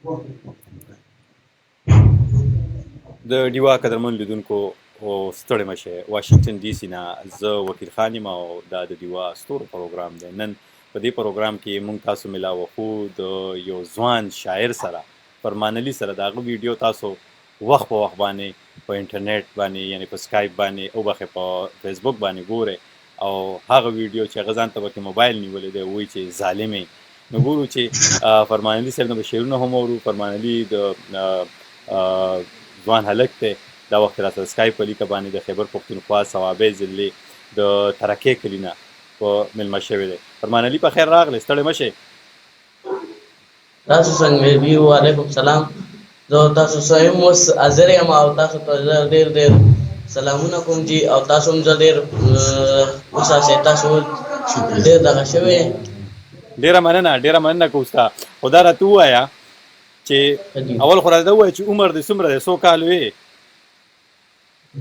د ډیوا قدرمن لیدونکو او ستړي مشه، واشنگټن ډي سي نه زه وکیل خان یم او دا د ډیوا ستورو پروګرام دی. نن په دې پروګرام کې مونږ تاسو ملاوه خو د یو ځوان شاعر سره، فرمان علي سره. د هغه ویډیو تاسو وخت په وخت باندې په انټرنیټ باندې، یعنی په سکایپ باندې او بخې په فیسبوک باندې ګوره، او هغه ویډیو چې هغه ځان ته پکې موبایل نیولې دی، وایي چې ظالمې. نو ګورو چې فرمان علي صاحب نه به شعرونه هم اورو. فرمان علي د ځوان هلک دی، دا وخت را سره سکایپ په لیکه باندې د خیبر پښتونخوا صوابۍ ضلعې د ترکې کلي نه په مېلمه شوی دی. فرمان علي، په خیر راغلی، ستړی مه شئ. تاسو څنګه یې؟ وعلیکم سلام. زه تاسو سره یم، اوس حاضر یم او تاسو ته زه ډېر ډېر سلامونه کوم جی، او تاسو هم زه ډېر وساسئ، تاسو ډېر دغه شوی. ډېره مننه، ډېره مننه کوم ستا. خو دا راته ووایه چې اول خو راته ووایه چې عمر دې څومره دی، څو کال وې؟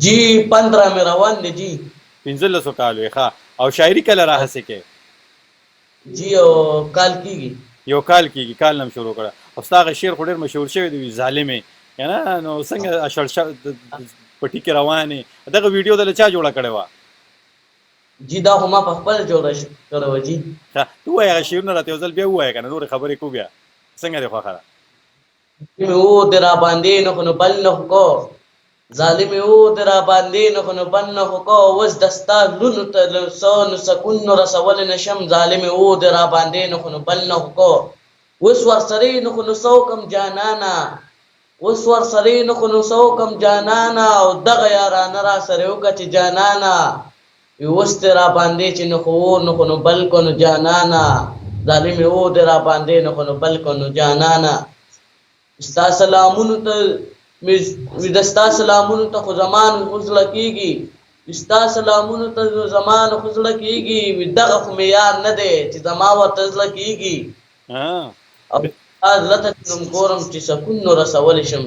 جی، 15 مې روان دی جی. 15 کال وې، ښه. او شاعري کله راهسې کې؟ جی، یو کال کېږي. یو کال کېږي، کال نم شروع کړه. او ستا هغه شعر خو ډېر مشهور شوی دی، ظالمې، که نه؟ نو څنګه اشړ پټي کې روانې، دغه ویډیو د له چا جوړه کړې وه؟ جی، دا خو ما په خپله جوړه کړې وه جی. ښه، ته ووایه، هغه شعرونه راته یو ځل بیا ووایه، که نه نورې خبرې کو بیا، څنګه دې خوښه ده. مې و د را باندې نو خو نو بل نه خو کو، ظالم و د را باندې نو خو نو بل نه خو کو، اوس د ستا لونو ته له څه نو سکون نو رسولی نه شم. ظالم و د را باندې نو خو نو بل نه خو کو، اوس ورسره نو خو نو څه وکم جانانه، اوس ورسره نو خو نو څه وکم جانانه، او دغه یارانه را سره وکړه چې جانانه، اوس ته را باندې چې نو خو اور نو خو نو بل کو نو جانانه، ظالم و د را باندې نو خو نو بل کو نو جانانه، ستا سلامونو ته مې د ستا سلامونو ته خو زمان خو زړه کېږي، ستا سلامونو ته زمان خو زړه کېږي، دغه خو مې یار نه دی چې زما ورته زړه کېږي، او ستا زړه ته چې نوم ګورم چې سکون نو رسولی شم،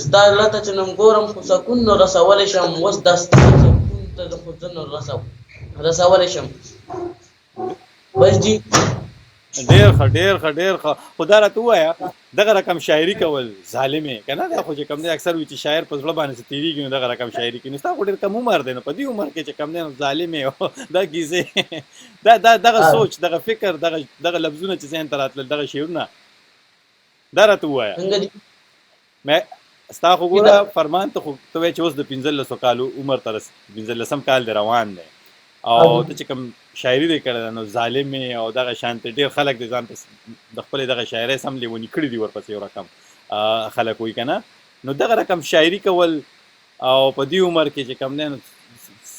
ستا زړه ته چې نوم ګورم خو سکون نو رسولی شم، اوس دا ستا سکون ته زه خو زه نو رسولی شم، بس جی. ډېر ښه، ډېر ښه، ډېر ښه. خو دا راته ووایه، دغه رقم شاعري کول، ظالمې، که نه؟ دا خو چې کوم دی اکثر وي چې شاعر په زړه باندې څه تېرېږي نو دغه رقم شاعري کوي. نو ستا خو ډېر کم عمر دی، نو په دې عمر کې چې کوم دی نو ظالمې او دا کیسې، دا دا دغه سوچ، دغه فکر، دغه دغه لفظونه چې ذهن ته راتلل، دغه شعرونه، دا راته ووایه. څنګه جی؟ مې ستا خو ګوره فرمان، ته خو ته وایې چې اوس د 15 کالو عمر ته 15 کال دی روان دی، او ته چې کوم شاعري دې کړې ده نو ظالمې او دغه شانتې، ډېر خلک دې ځان ته د خپلې دغه شاعرۍ سم لیوني کړي دي، ورپسې یو رقم خلک وایي، که نه؟ نو دغه رقم شاعري کول او په دې عمر کې چې کوم دی نو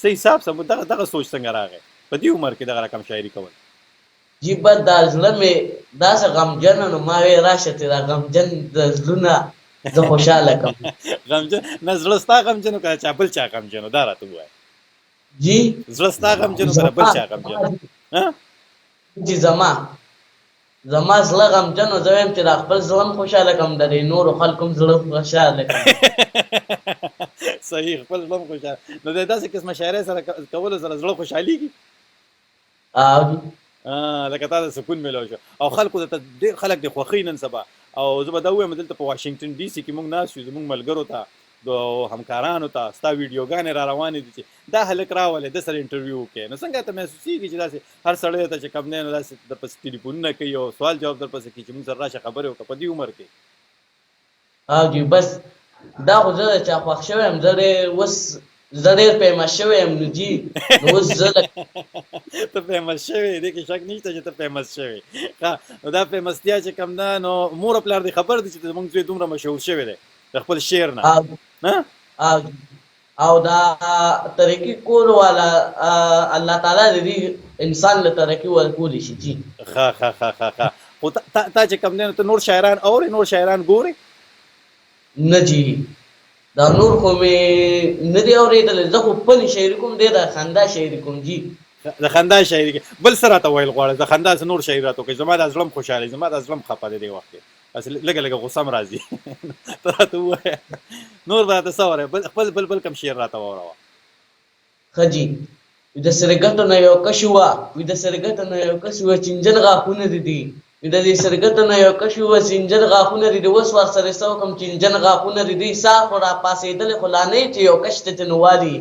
څه حساب سم، دغه دغه سوچ څنګه راغی په دې عمر کې دغه رقم شاعري کول؟ جی، بس دا زړه مې داسې غمجن، نو ما وی راشه چې دا غمجن د زړونه زه خوشاله کړم. غمجن نه، زړه ستا غمجن که چا بل چا غمجن، دا راته ووایه. جی؟ زړه ستا غمجن که بل چا غمجن؟ ها؟ جی، زما زړه غمجن، زه وایم چې دا خپل زړه هم خوشاله کړم، د دې نورو خلکو هم زړه خوشاله کړم. صحیح، خپل زړه هم خوشاله. نو د داسې قسمه شاعرۍ سره کولو سره زړه خوشحالېږي؟ او جی. لکه تا د سکون ملو شو او خلکو ته، ډېر خلک د خوښۍ نن سبا. او زه به دا ووایم، دلته په واشنګټن ډي سي کې موږ ناست یو، زموږ ملګرو ته، د همکارانو ته ستا ویډیوګانې را روانې دي چې دا هلک راولې، د سره انټرویو وکړي. نو څنګه ته محسوسېږي چې داسې هر سړی ته چې کوم دی نو داسې درپسې ټلیفونونه کوي او سوال جواب درپسې کوي چې موږ سره راشه خبرې وکړه په دې عمر کې؟ او جی، بس دا خو زه چا خوښ شوی یم، زه ډېر اوس زه ډېر فیمس شوی یم، نو جی نو اوس زه ته فیمس شوی، دې کې شک نشته چې ته فیمس شوی. ښه، نو دا فیمستیا چې کوم ده نو مور او پلار دې خبر دي چې زمونږ زوی دومره مشهور شوی دی د خپل شعر نه؟ او او دا ترقي کول والا الله تعالی دې انسان له ترقي ورکول شي جی. ښه ښه ښه ښه ښه. خو تا چې کوم دی نو ته نور شاعران اورې، نور شاعران ګورې؟ نه جی، دا نور خو مې نه دی اورېدلی، زه خو خپلې شاعري کوم، ډېره خندا شاعري کوم جی. د خندا شاعري کې بل څه راته ویل غواړې؟ د خندا څه نور شاعري راته وکړې، زما دا زړه هم خوشحاله، زما دا زړه هم خپه دی دې وخت کې، داسې لږه لږه غوسه هم راځي. ته راته ووایه، نور به راته څه اورې؟ بل خپل بل بل کوم شعر راته واوروه. ښه جی. وي د سرګټو نه یو کش وه، وي د سرګټو نه یو کش وه، چینجن غاښونه دي دي. د دې سرګته نه یو کش ووه چینجن غاښونه دې دي اوس ورسره څه وکړم چینجن غاښونه دې دي سار خو راپاڅېدلی خو لا نه یې چې یو کش ته ترې والي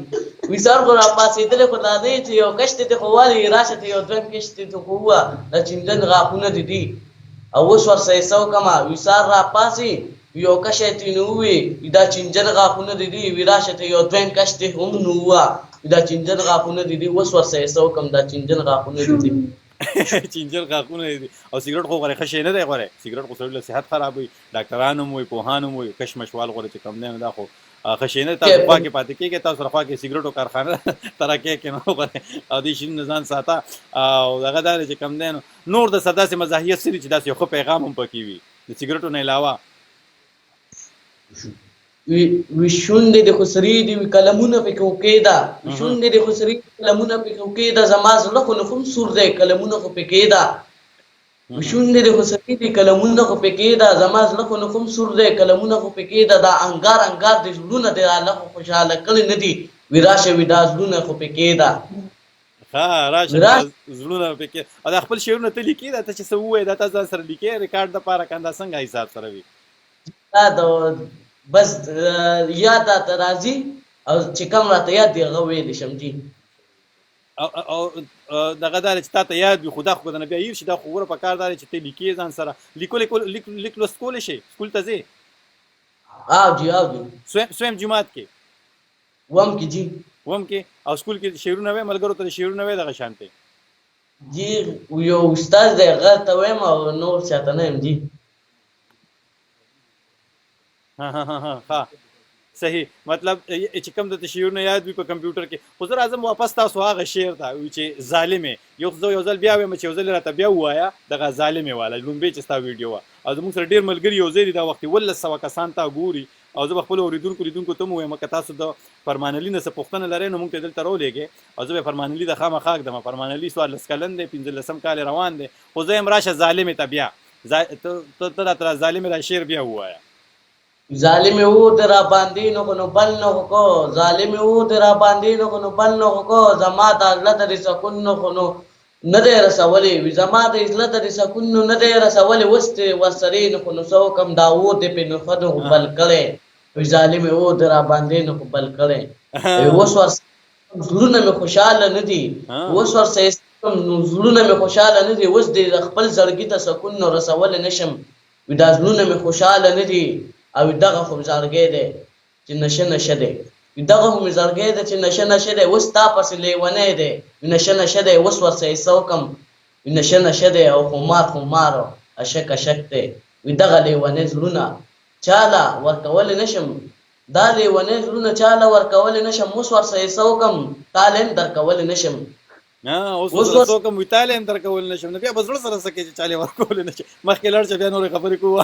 وي سار خو راپاڅېدلی خو لا نه یې چې یو کش ته ترې خو والي راشه ته یو دویم کش ته ترې خو ووه دا چینجن غاښونه دې دي او اوس ورسره څه وکړم وي سار راپاڅي یو کش یې ترې نو ووي وي دا چینجن غاښونه دې دي وي راشه ته یو دویم کش ته هم نو ووه وي دا چینجن غاښونه دې دي اوس ورسره څه وکړم دا چینجن غاښونه دې دي. چینجن غاښونه دي او سیګریټ خو غوره ښه شی نه دی، غوره سیګریټ خو سړي له صحت خرابوي، ډاکټران هم وایي، پوهان هم وایي، کش مشوال غوره چې کم دی نو دا خو ښه شی نه دی. تاسو خوا کې پاتې کېږئ، تاسو سره خوا کې سیګریټو کارخانه ده ترکه کې نو غوره او دې شیانو نه ځان ساته. او دغه دا دی چې کم دی نو نور د څه داسې مزاحیه څه دي چې داسې یو ښه پیغام هم پکې وي د سیګریټو نه علاوه؟ وی وی شونډې دې خو سرې دي وی قلمونه پکې وکېده وی شونډې دې خو سرې دي قلمونه پکې وکېده زما زړه خو نخوم سور دی قلمونه خو پکې ده وی شونډې دې خو سرې دي قلمونه خو پکې ده زما زړه خو نخوم سور دی قلمونه خو پکې ده دا انګار انګار دې زړونه دې راله خو خوشحاله کړي نه دي وی راشه وی دا زړونه خو پکې ده. ښه راشه دا زړونه پکې او دا خپل شعرونه ته لیکې، دا ته چې څه ووایې دا تا ځان سره لیکې ریکارډ دپاره که دا څنګه حساب سره وي؟ دا د بس یاد راته راځي او چې کوم راته یاد دي هغه ویلی شم جي. او او دغه دا چې تا ته یاد وي خو دا خو به درنه بیا هیر شي، دا خو ګوره په کار دا دی چې ته لیکې ځان سره لیکلی لیک لیک لوست کولی شې؟ سکول ته ځې؟ او جي او جي. سویم جومات کې؟ وم کې جي. وم کې او سکول کې شعرونه وې، ملګرو ته شعرونه وې دغه شانتې؟ جي یو استاد دی هغه ته وایم او نور چاته نه یم جي. ها صحیح، مطلب چې کوم د شعرونه یاد وي په کمپیوټر کې. خو زه راځم واپس تاسو هغه شعر ته چې ظالمې، یو زه یو ځل بیا وایم چې یو ځل راته بیا ووایه دغه ظالمې والا لومبې چې ستا ویډیو وه. او زموږ سره ډېر ملګري یو ځای دي دا وخت 1700 کسان تا ګوري. او زه به خپلو اورېدونکو لیدونکو ته هم ووایم که تاسو د فرمان علي نه څه پوښتنه لرئ نو موږ ته دلته راولېږئ او زه به فرمان علي ته خامخا ږدم. فرمان علي 14 کلن دی، 15 کال روان دی. خو زه یم راشه ظالمې ته بیا ته ته راته ظالمې دا شعر بیا ووایه. ظالم اور د را باندې نو خو نو بل نو کو ظالم اور د را باندې نو خو نو بل نو کو زما د زړه د سکون نو خو نو نه دی رسولې وي زما د زړه د سکون نو نه دی رسولې اوس ته ورسرې نو خو نو څه وکړم دا اور دې پې نو ښه نو خو بل کړی وي ظالم اور د را باندې نو خو بل کړی اوس ورسره زړونه مې خوشحاله نه دي اوس ورسره نو زړونه مې خوشحاله نه دي اوس دې خپل زړګي ته سکون نو رسولی نه شم وي دا زړونه مې خوشحاله نه دي او دغه خو زړګی دی چې نشه نشه دی وي دغه خو مې زړګی دی چې نشه نشه دی اوس تا پسې لیونی دی وي نشه نشه دی اوس ورسره یې څه وکړم وي نشه نشه دی او خمار خمار اشک اشک دی وي دغه لیونی زړونه چاله ورکولی نه شم دا لیونی زړونه چاله ورکولی نه شم اوس ورسره یې څه وکړم تاله هم درکولی نه شم. نه اوس ورسره څه وکړم وي تاله هم درکولی نه شم، نو بیا به زړه سره څه کوې چې چاله ورکولی نه شې؟ مخکې لاړ شه بیا نورې خبرې کوو.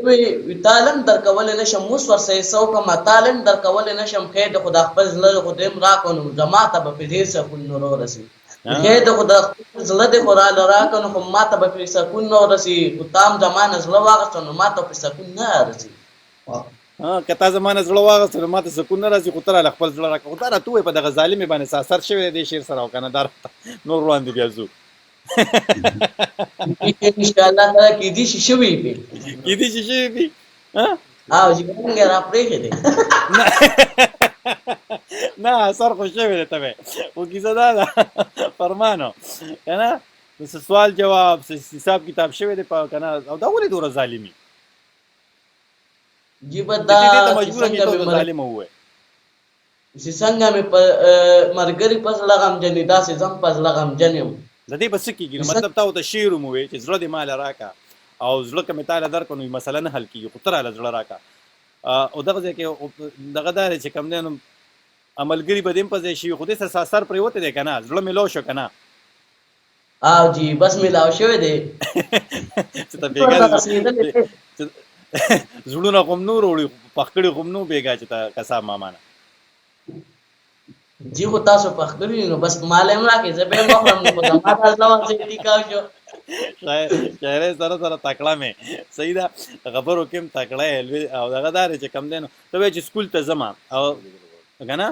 وي تاله هم درکولی نه شم اوس ورسره یې څه وکړم تاله هم درکولی نه شم خیر دی خو دا خپل زړه خو دې هم راکړه نو زما ته به پرې ډېر سکون نه ورسي خیر دی خو دا خپل زړه دې خو راله راکړه نو خو ما ته به پرې سکون نه ورسي خو تا هم زما نه زړه واخیسته نو ما ته پرې سکون نه رسي. ها که تا زما نه زړه واغسته نو ماته سکون نه راځي، خو ته راله خپل زړه راکړه. خو دا راته ووایه په دغه ظالمې باندې څه اثر شوی دی دې شعر سره او که نه؟ دا راته نور وړاندې بیا ځو. ان شاء الله تعالی کېدی شي شوي وي. کېدی شي شوي وي. او چې څنګه را پرېښی دی. نه اثر خو شوی دی ته وایې، خو کیسه دا ده فرمانو که نه نو څه سوال جواب څه حساب کتاب شوی دی په که نه؟ او دا ولې دومره ظالمي؟ جی به دا چې دې ته چې مجبوره څنګه کړي ته مې ورته مر ظالمه ووایې. چې څنګه مې په مرګري په زړه غمجن دي داسې زه هم په زړه غمجن یم. د دې به څه کېږي نو؟ مطلب تا ورته شعر هم ووایې چې زړه دې ماله راکړه او زړه که مې تاله درکړ نو مسله نه حل کېږي، خو ته راله زړه راکړه. او دغه ځای کې دغه دا دی چې کوم دی نو ملګري به دې هم په ځای شوي، خو دې سره څه اثر پرېوتی دی که نه؟ زړه مې لو شو که نه؟ او جی بس ملاو شوی دی. چې ته بیګا زړونه خو هم نور وړي، پخ کړي خو هم نو بیګا چې ته قصاب ماما نه. جی خو تاسو پخ کړي نو بس مال هم راکړئ زه به هم وخورم، نو خو زما دا زړه ورسره ټیکاو شو. شاعرۍ سره سره تکړه مې صحیح ده، خبرو کې هم تکړه یې او دغه دا دی چې کوم دی نو ته وایې چې سکول ته ځم او که نه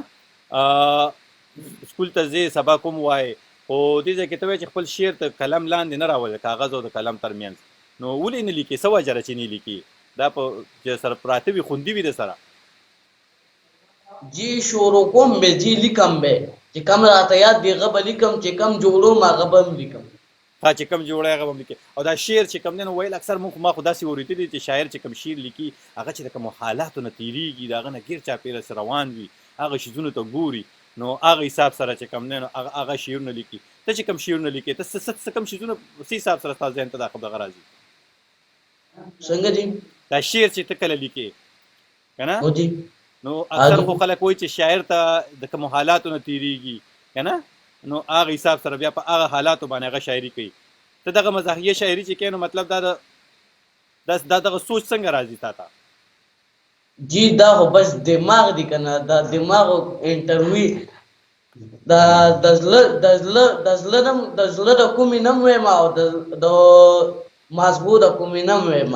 سکول ته ځې سبق هم وایې خو دې ځای کې ته وایې چې خپل شعر ته قلم لاندې نه راولې، کاغذ او د قلم ترمنځ، نو ولې نه لیکې؟ څه وجه ده چې نه لیکې؟ دا په چې سره پراته وي، خوندي وي د سره. جی شروع کوم به، جی لیکم به، چې کوم راته یاد دي هغه به لیکم، چې کوم جوړوم هغه به هم لیکم. ها، چې کوم جوړه هغه به هم لیکې. او دا شعر چې کوم دی نو ویل اکثر مونږ، ما خو داسې اورېدلي چې شاعر چې کوم شعر لیکي هغه چې د کومو حالاتو نه تېرېږي، د هغه نه ګیر چاپېره څه روان وي، هغه شیزونو ته ګوري، نو هغه حساب سره چې کوم دی نو هغه هغه شعرونه لیکي. ته چې کوم شعرونه لیکې، ته څه څه کوم شیزونه څه حساب سره ستا ذهن ته دا دغه راځي؟ څنګه جی؟ دا شعر چې ته کله لیکې کنه، هو جی. نو اکثر خو خلک وایي چې شاعر ته د کوم حالاتو نه تیریږي کنه، نو هغه حساب سره بیا په هغه حالاتو باندې هغه شاعري کوي. ته دغه مزاحیه شاعري چې کوې نو مطلب دا دا دغه سوچ څنګه راځي تا ته؟ جی دا خو بس دماغ دی کنه، دا دماغ انټرویو دا د زړه د زړه د زړه نم د زړه د کومې نم وایم او د مازغو د کومې نم وایم،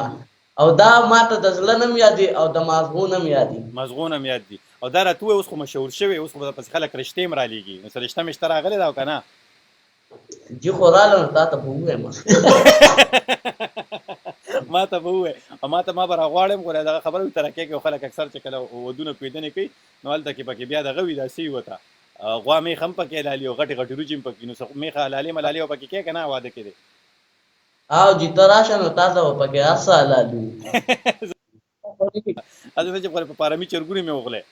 او دا ماته د زړه نم یاد دي او د مازغو نم یاد دي. مازغو نم یاد دي. او دا راته ووایه، اوس خو مشهور شوی، اوس خو به پسې خلک رشتې هم رالیږي، نو څه رشته مشته راغلې ده او که نه؟ جی خو راله نو تاته به ووایم. ما ته به ووایې او ما ته ما به راغواړم، خو دغه خبره وي ترکیه کې خلک اکثر چې کله ودونه کویدنې کوي نو هلته کې پکې بیا دغه وي، داسې وي ورته غوا میخه هم پکې حلالي او غټې غټې روجې هم پکې، نو څه میخه حلالې ملالې به پکې کوې که نه واده کې دی؟ او جی ته راشه نو تاته به پکې هر څه حلالي وي. هسې نه چې په پارمي چرګونې مې وغلې.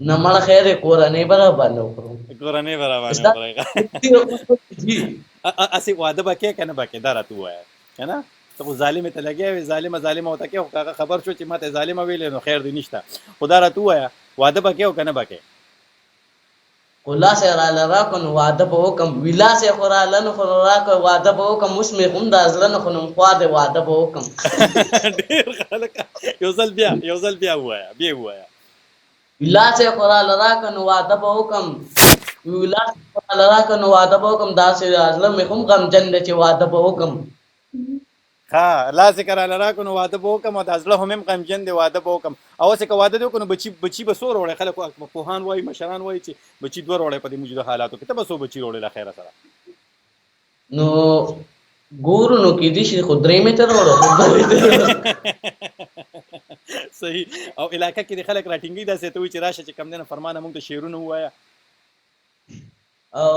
نه مړه خیر دی، کورنۍ به راباندې وخورم. کورنۍ به راباندې وخورئ. هسې واده به کوې که نه به کوې دا راته ووایه که نه؟ ته خو ظالمې ته لګیا وې، ظالمه ظالمه ورته کوې، خو که هغه خبر شو چې ما ته ظالمه ویلې نو خیر دی نشته. خو دا راته ووایه واده به کوې او که نه به کوې؟ خو لاس یې راله راکړ نو واده به وکم، وي لاس یې خو راله نو خو راکړ واده به وکم، اوس مې هم دا زړه نه خو نوم خوا دی واده به وکم. ډېر خلک یو ځل بیا یو ځل بیا ووایه، بیا ووایه. وي لاس یې خو راله راکړ نو واده به وکم، وي لاس یې خو راله راکړ نو واده به وکم، داسې زړه مې هم غمجن دی چې واده به وکم. ښه، لاس یې که راله راکړو نو واده به وکړم، او دا زړه هم غمجن دی واده به وکړم. او هسې که واده دې وکړو نو بچي بچي به څو راوړی؟ خلک پوهان وایي، مشران وایي چې بچي دوه راوړی په دې موجوده حالاتو کې، ته به څو بچي راوړې له خیره سره؟ نو ګورو نو کېدای شي خو درې مې ته راوړو، خو دوه مې ته راوړو. صحیح. او علاقه کې دې خلک راټینګوي داسې ته وایي چې راشه چې کم دی نه فرمانه موږ ته شعرونه ووایه؟ او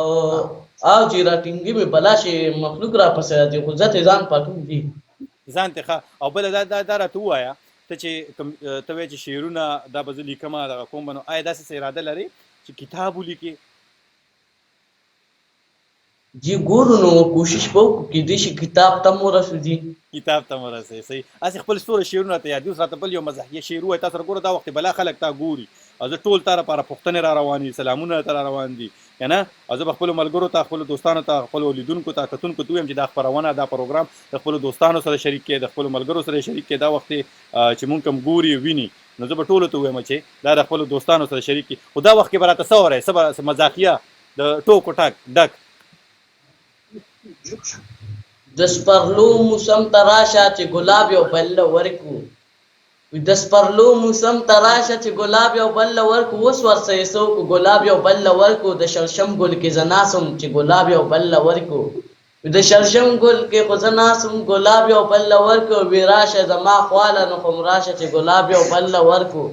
او چې راټینګي مې بلا شي مخلوق را پسې راځي، خو زه ترې ځان پټوم دي. ځان ته ښه. او بله دا دا دا راته ووایه ته چې کوم ته وایې چې شعرونه دا به زه لیکم دغه کوم به، نو آیا داسې څه اراده لرې چې کتاب ولیکې؟ جی ګورو نو کوشش به وکړو، کېدای شي کتاب ته هم ورسو جی. کتاب ته هم ورسې. صحیح. هسې خپل څومره شعرونه راته یاد دي، اوس راته بل یو مزاحیه شعر ووایه. تا سره ګوره دا وخت بلا خلک تا ګوري او زه ټول تا لپاره پوښتنې را روانې دي، سلامونه راته را روان دي که نه، او زه به خپلو ملګرو ته، خپلو دوستانو ته، خپلو لیدونکو ته، کتونکو ته ووایم چې دا خپرونه، دا پروګرام د خپلو دوستانو سره شریک کړئ، د خپلو ملګرو سره شریک کړئ. دا وخت چې مونږ کوم ګوري ویني نو زه به ټولو ته ووایم چې دا د خپلو دوستانو سره شریک کړي. خو دا وخت کې به راته څه اورئ، څه به مزاحیه د ټوکو ټک ډک؟ د سپرلو موسم ته راشه چې ګلاب یو بل له ورکو، د سپرلو موسم ته راشه چې ګلاب یو بل له ورکو، اوس ورسره یې څه وکړو ګلاب یو بل له ورکو، د شړشم ګل کې زه ناست وم چې ګلاب یو بل له ورکو، د شړشم ګل کې خو زه ناست وم ګلاب یو بل له ورکو، وي راشه زما خواله نو خو راشه چې ګلاب یو بل له ورکو.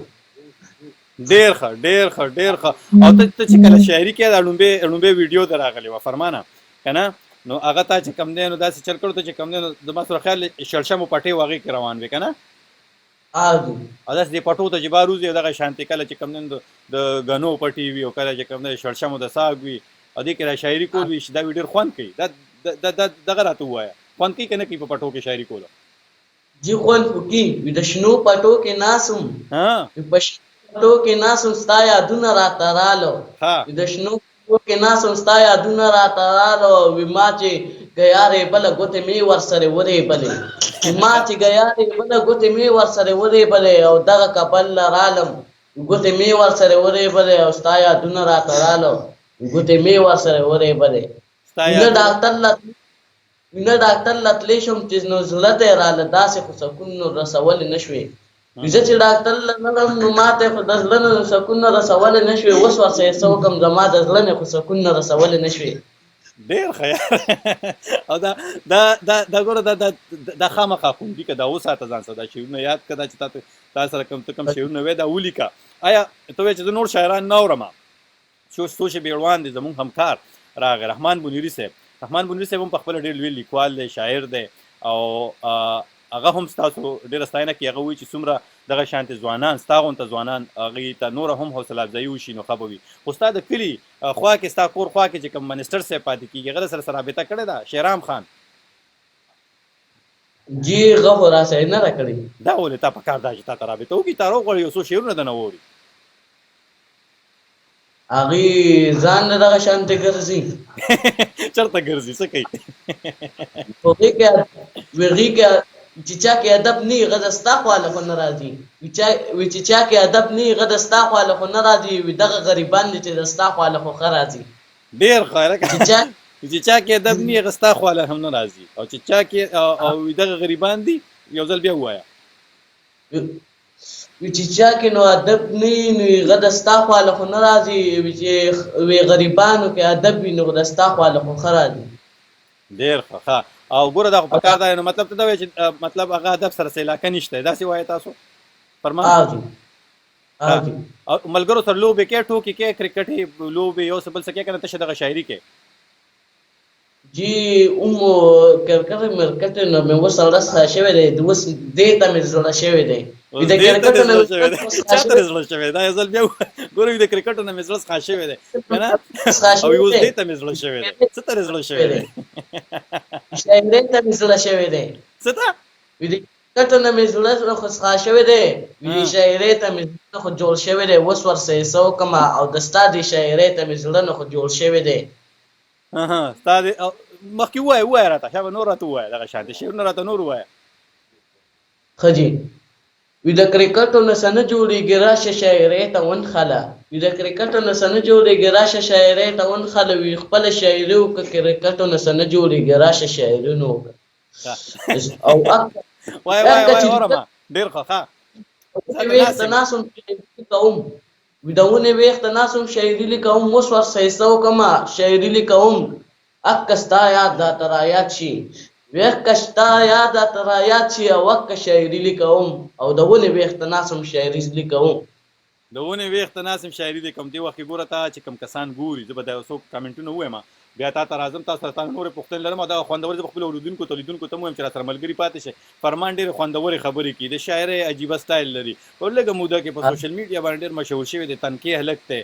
ډیر ښه، ډیر ښه، ډیر ښه. او ته ته چې کله شاعري کې دا ړومبی ړومبی ویډیو در راغلی وه فرمانه که نه، نو هغه تا چې کم دی نو داسې چل کړو، ته چې کم دی نو زما سره خیال شړشمو پټې وغې کې روان وې که نه؟ او داسې دې پټو ته چې بار وځي دغه شانتې کله چې کم دی نو د ګنو پټې وي او کله چې کم دی شړشمو د ساګ وي او دې کې را شاعري کول وي، دا وي ډېر خوند کوي. دا دا دغه راته ووایه، خوند کوي که نه کوي په پټو کې شاعري کولو؟ جی خوند خو کی وي، د شنو پټو کې ناست وم، په شنو پټو کې ناست وم ستا یادونه راته رالو، د شنو پټو کې ناست وم ستا یادونه راته رالو، وي ما چې ګیا ریبله ګوتې مې ورسره ورېبلې، ما چې ګیا ریبله ګوتې مې ورسره ورېبلې، او دغه کبل له رالم ګوتې مې ورسره ورېبلې، او ستا یادونه راته رالو ګوتې مې ورسره ورېبلې. نه ډاکټر له نه ډاکټر له تللی شوم چې نو زړه ته یې راله، داسې خو سکون نور رسولی نه شوې. زه چې ډاکټر له نه ځم نو ماته خو د زړه نه سکون نه رسولی نه شوې، اوس ورسره یې څه وکړم، زما د زړه نه خو سکون نه رسولی نه شوې. ډېر ښه او دا دا دا دا ګوره، دا دا دا خامخا خوندي که، دا وساته ځان سره، دا شعرونه یاد که، دا چې تا سره کوم ته کوم شعرونه وې دا ولیکه. آیا ته وایې چې زه نور شاعران نه اورم؟ څو شېبې وړاندې زموږ همکار راغی، رحمان بونیري صاحب. رحمان بونیري صاحب هم په خپله ډېر لوی لیکوال دی، شاعر دی، او هغه هم ستاسو ډېره ستاینه کوي. هغه وایي چې څومره دغه شانتې ځوانان، ستا غونته ځوانان، هغوی ته نوره هم حوصله افزایي وشي نو ښه به وي. خو ستا د کلي خوا کې، ستا کور خوا کې چې کوم منسټر صاحب پاتې کېږي، هغه در سره رابطه کړې ده، شیرام خان؟ جی، هغه خو راسره نه ده کړې. دا ولې؟ تا په کار دا چې تا ته رابطه وکړي، تا راوغواړي، یو څو شعرونه درنه واوري. هغوی ځان له دغه شانتې ګرځي. چېرته ګرځي، څه کوي؟ هغوی کې وی کې چې چا کې ادب نه وي، هغه د ستا خواله خو نه راځي. وي چې چا کې ادب نه وي، هغه د ستا خواله خو نه راځي، وي دغه غریبان دي چې د ستا خواله خو ښه راځي. ډېر ښه. لکه چې چا کې ادب نه وي، هغه ستا خواله هم نه راځي، او چې چا کې او دغه غریبان دي. یو ځل بیا ووایه. وي چې چا کې نو ادب نه وي، نو هغه د ستا خواله خو نه راځي، وي چې وي غریبانو کې ادب وي، نو د ستا خواله خو ښه راځي. ډېر ښه. ښه، او ګوره دا خو په کار ده، نو مطلب ته دا وایې چې مطلب هغه ادب سره څه علاقه نشته، داسې وایې تاسو فرمان؟ او جی. او ملګرو سره لوبې کې، ټوکې کې، کرکټ لوبې، یو څه بل څه کې کنه تشه دغه شاعري کې؟ جی، کرکټ مرکټ نو مې اوس زړه ښه شوی دی، اوس دې ته مې زړه شوی دی. د کرکټ نه چا ته زړه شوی دا؟ یو ځل بیا ګورو. د کرکټ نه مې زړه ښه شوی دی کنه، او اوس دې ته مې زړه شوی دی. څه ته زړه شوی دی؟ شاعرۍ ته مې زړه شوی دی. څه ته؟ د کرکټ نه مې زړه خو ښه شوی دی، د شاعرۍ ته مې زړه خو جوړ شوی دی، اوس ورسره یې څه وکړم، او د ستا د شاعرۍ ته مې زړه نه خو جوړ شوی دی. ستا د مخکې ووایه، ووایه راته، شابه نور راته ووایه، دغه شان دي شعرونه راته نور ووایه. ښه جي. وي د کرکټو نه څه نه جوړېږي، راشه شاعرۍ ته ونښله. وي د کرکټو نه څه نه جوړېږي، راشه شاعرۍ ته ونښله، وي خپله شاعري وکړه، کرکټو نه څه نه جوړېږي، راشه شاعري نو وکړه. او وای وای وای، اورمه. ډېر ښه. ښه، ویښته ناست وم شاعري کوم، وي د ونې ویښته ناست وم شاعري لیکوم، اوس ورسره یې څه وکړم، شاعري لیکوم، اکه ستا یاد راته رایاد شي، ویښکه ستا یاد راته رایاد شي، او اکه شاعري لیکوم، او د ونې ویښته ناست وم شاعري لیکوم. د ونې ویښته ناست یم شاعري لیکم. دې وخت کې ګوره تا چې کوم کسان ګوري، زه به دا یو څو کمنټونه ووایم، بیا تا ته راځم، تاسو سره تا نورې پوښتنې لرم، او دا خوندورې زه به خپلو اورېدونکو ته، لیدونکو ته هم ووایم چې راسره ملګري پاتې شئ. فرمان ډېرې خوندورې خبرې کوي، د شاعرۍ عجیبه سټایل لري، په لږه موده کې په سوشل میډیا باندې ډېر مشهور شوی دی، تنکی هلک دی،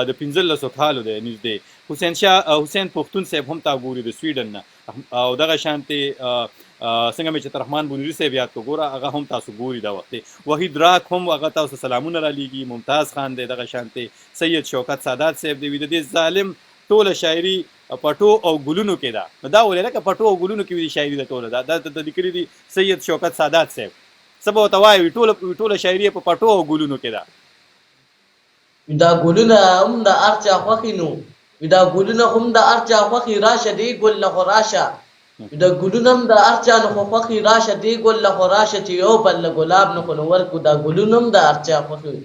د 15 کالو دی نږدې. حسین شاه حسین پښتون صاحب هم تا ګوري د سویډن نه، او دغه شانتې څنګه مې چې ترحمان بونیري صاحب یاد کو، ګوره هغه هم تاسو ګوري دا وخت. وحید راک هم هغه تاسو سلامونه را لیږي، ممتاز خان دی، دغه شانتې سید شوکت سادات صاحب دی. د دې ظالم ټوله شاعري پټو او ګلونو کې ده، نو دا ولې لکه پټو او ګلونو کې وي شاعري ده ټوله؟ دا د لیکلي دي سید شوکت سادات صاحب، څه به ورته وایي؟ ټوله شاعري په پټو او ګلونو کې ده. دا ګلونه هم د هر چا خوښي، نو دا ګلونه هم د هر چا خوښي، راشه دې ګل له خو راشه. دا ګلونه هم د هر چا نه خو خوښي، راشه دې ګل له خو راشه، چې یو بل له ګلاب نه خو نو ورکو. دا ګلونه هم د هر چا خوښي.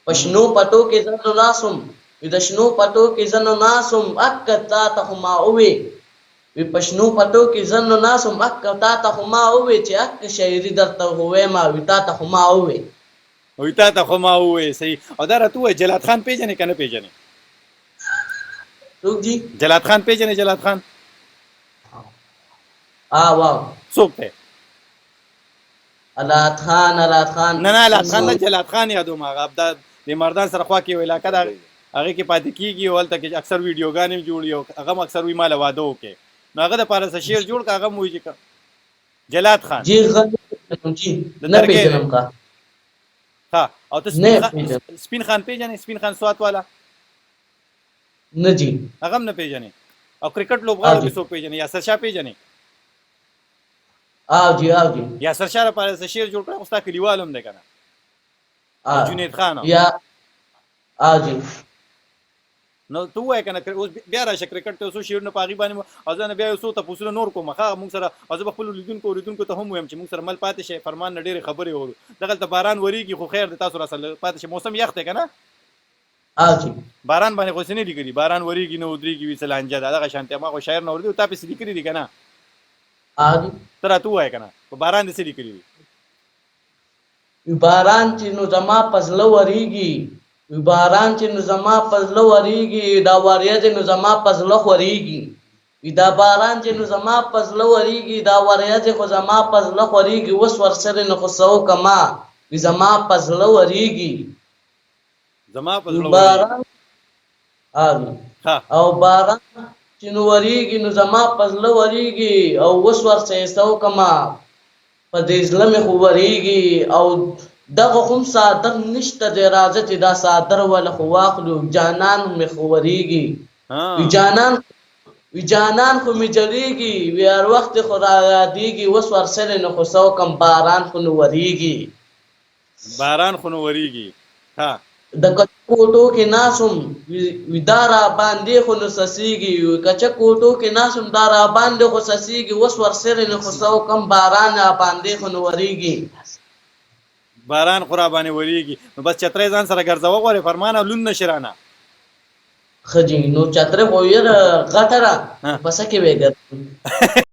په شنو پټو کې زه نو ناست وم، وي د شنو پټو کې زه نو ناست وم، اکه تا ته خو ما ووې. وي په شنو پټو کې زه نو ناست وم، اکه تا ته خو ما ووې، چې اکه شاعري درته خو وایم، وي تا ته خو ما ووې. وي تا ته خو ما ووې. صحیح. او دا راته ووایه، جلات خان پېژنې که نه پېژنې؟ څوک دي؟ جلات خان پېژنې؟ جلات خان؟ واو. څوک دی؟ الات خان، الات خان؟ نه نه، الات خان نه، جلات خان یادوم. هغه دا د مردان سره خوا کې یو علاقه ده، هغې کې پاتې کېږي، او هلته کې اکثر ویډیوګانې هم جوړي، او هغه هم اکثر وي ما له واده وکړي، نو هغه دپاره څه شعر جوړ که. هغه هم وایي چې جلات خان. جی، غ جی، نه پېژنم کا. ها، او ته سپین خان پېژنې؟ سپین خان سوات والا؟ نه جی. هغه هم نه پېژنې؟ او کرکټ لوبغاړو کې څوک پېژنې؟ یاسر شاه پېژنې؟ او جی، او جی. یاسر شاه لپاره څه شعر جوړ کړی، خو ستا کلیوال هم دی که نه؟ جنید خان. یا، او جی. نو ته ووایه کنه اوس بیا راشه کرکټ ته څو شعرونه په هغې باندې او زه نه بیا یو څو تپوسونه نور کوم ښه مونږ سره او زه به خپلو لیدونکو اورېدونکو ته هم ووایم چې مونږ سره مل پاتې شئ فرمان نه ډېرې خبرې اورو دغلته باران وریږي خو خیر دی تاسو راسره پاتې شئ موسم یخ دی که نه ها جی. باران باندې خو څه نه لیکلي باران وریږي نه ودریږي وي څه لانجه ده دغه شانتې ما خو شاعر نه اورېدلی تا پې څه لیکلي دي که نه ها جی. ته راته ووایه که نه په باران دې څه لیکلي دي؟ وي باران چې نو زما په زړه ورېږي وي باران چې نو زما په زړه ورېږي دا وريځې نو زما په زړه خورېږي وي دا باران چې نو زما په زړه ورېږي دا وريځې خو زما په زړه خورېږي اوس ورسرې نو خو څه وکمه وي زما په زړه ورېږي زما په وي زړه ورېږي باران آمین ښه او باران چې نو ورېږي نو زما په زړه ورېږي او اوس ورسره یې څه وکمه په دې زړه مې خو ورېږي او دغه هم څادر نشته دی راځه چې دا څادر وله خو واخلو جانان مې خو ورېږي وي جانان وي جانان خو مې جړېږي وي هر وخت خو را یادېږي اوس ورسره نو خو څه وکم باران خو نو ورېږي. باران خو نو وریږي ها. د کچه کوټو کې ناست وم وي دا راباندې خو نو څڅېږي وي کچه کوټو کې ناست وم دا راباندې خو څڅېږي اوس ورسرې نو خو څه وکم باران راباندې خو نو ورېږي. باران خو راباندې ورېږي نو بس چترۍ ځان سره ګرځوه غورې فرمانه لوند نه شې رانه. ښه جي نو چترۍ خو یره غټه ده په څه کې به یې ګرځوم.